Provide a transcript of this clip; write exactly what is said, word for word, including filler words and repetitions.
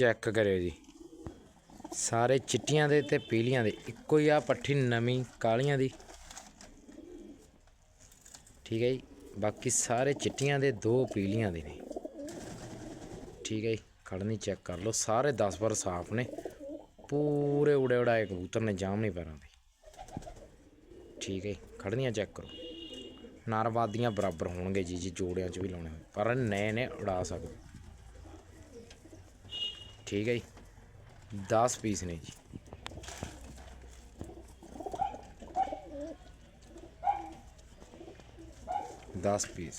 Check करेओ जी, सारे चिट्टियां दे ते पीलियां दे इक्को ही आ पट्ठी नमीं कालियां दी। ठीक ऐ जी, बाकी सारे चिट्टियां दे, दो पीलियां दे ने। ठीक ऐ जी, खड़नी चेक कर लो, सारे दस बार साफ ने, पूरे उड़े उड़ाए कबूतर ने, जामनी पैरां दे। ठीक ऐ, खड़नियां चेक करो, नर मादियां बराबर होणगे जी, जी जोड़ियां च बी लाने होए, पर नए ने उड़ा सकदे। ठीक ऐ जी, दस पीस ने जी, दस पीस।